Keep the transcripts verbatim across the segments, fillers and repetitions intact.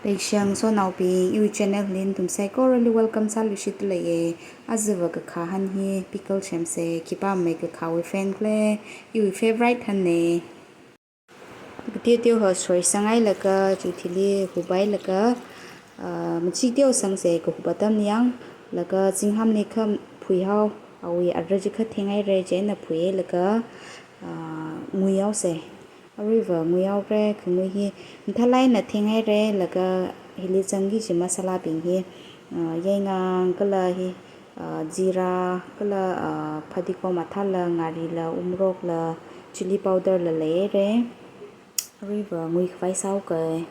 Leishiya ngasotnaobing, iwui channel li nathum saikorali welcome sāluishitda leiye. Ajava kakha han hi pickle semse, khipāmei kakhawui fan khala, iwui favourite hanne. Kateoteo ho soisangailaga, chuthili hupailaga, ah, machiteosangse kahup atamli yang, laga zinghamli kha phuihao, awui ara chi kha thenghaire, chieina phuilaga, ah, nguihaose. Aruiva nguihaore, kangui hi mathālāk eina thenghaire, laga hili zangki kaji masalabing hi, ah, yaingang kala hi, ah, jeera kala, ah, phadikom athāla, ngarila, umorokla, chilli powder la leire. Aruiva ngui khavai sāhaoke.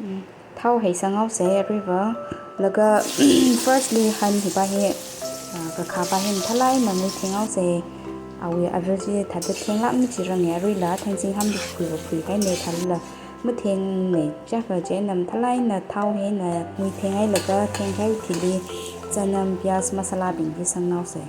Mm, thao heisanghaose aruiva. Laga firstly han hipa hi, ah, kakhapa hi mathālāk eina ngui thenghaose. Awui ara chi thāda thenglāk machirange, aruila thang zinghamli phuiva phuikahaine, thālala mathengmei chaka, chieina mathālāk eina thao hi eina ngui thenghailaga, thengkahai thili chanam, piyaz, masalabing hi sanghaose.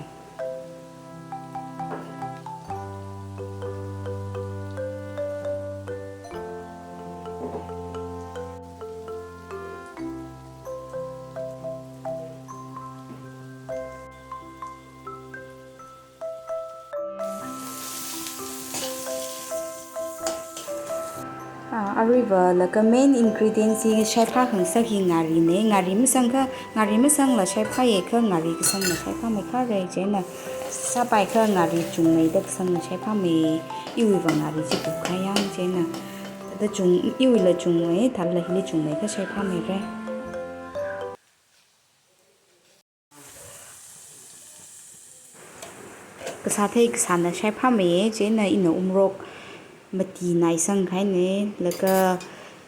Ah, aruiva laga main ingredients hi shaiphā khangasak hi ngarine. Ngari masangkha, ngari masangla shaiphāye, kha ngari kasangla shaiphāmeikhare, chieina sāpaikha ngari chungmeida kasangla shaiphāmei. Iwuiva ngari chi kupkahai yang, chieina thāda chung, iwuila chungmei, thālala hili chungmeikha shaiphāmeire. Kasā thei kasāna shaiphāmeiye, chieina ina umorok mati naisangkahaine, laga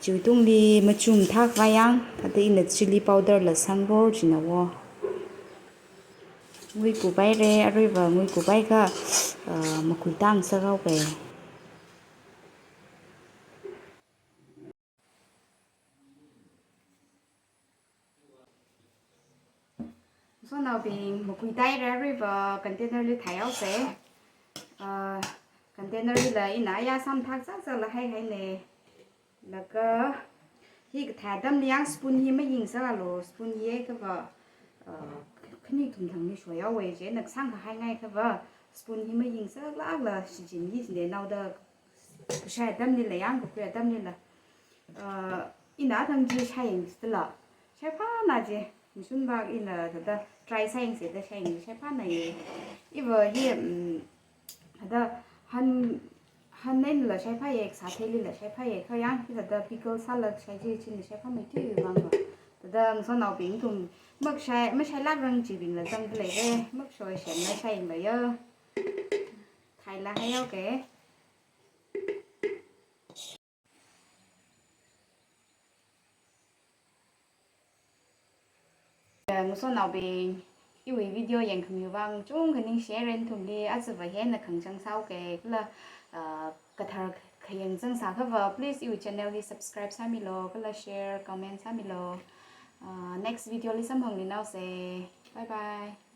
chiwui tungli machum thākhavai yang, thāda ina chilli powder la sangror china wo. Ngui kupaire, aruiva ngui kupaikha, ah, makui tāngasakhaoke. Ngasotnaobing, makui tāhaire, aruiva container li thaihaose. Ah, container lila ina ayā samphang sāsāla haihaine. Laga hi kathā atamli yang spoon hi mayingsālu, spoon hi khava, ah, khani kathum thangli shoihaowe, chieina kasang kahai ngakhava spoon hi mayingsālākla shichinki chine naoda kashai atamlila, yang kakhui atamlila. Ah, ina thang chi shaiyengsāla. Shaiphāna chi, mashunvak ina thāda try sāyengse da shaiye, shaiphānaye. Iva hi, mm, thāda han, han einala shaiphāye, kasā theilila shaiphāye, kha yang hi thāda pickle sāla shai chi china shaiphāmei thiwui vangva. Thāda ngasotnaobing nathum makashai, mashailākrang chibingla zangda leire, makashoi semla shaiyanglu yo. Thaila haihaoke. Ngasotnaobing, iwui video yangkhamiwui vang chungkha ningshihaire nathumli, ajava hi eina khangachang sāhaoke, kala, ah, kathar khayang zangsākhava, please iwui channel hi subscribe sāmilu, kala share, comment sāmilu. Ah, next video li samphangluinaose. Bye bye.